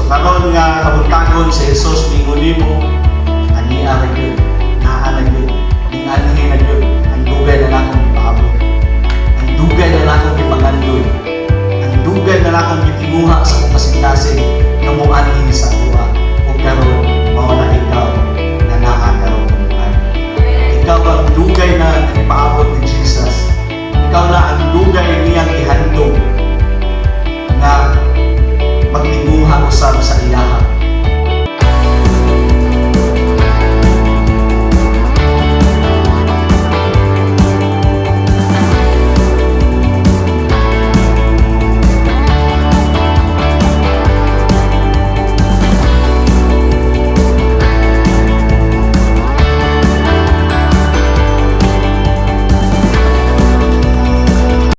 So karon nga kabuntagon, si Jesus mingon nimo, ania ra gyud, naa na gyud, ning-anhi na gyud.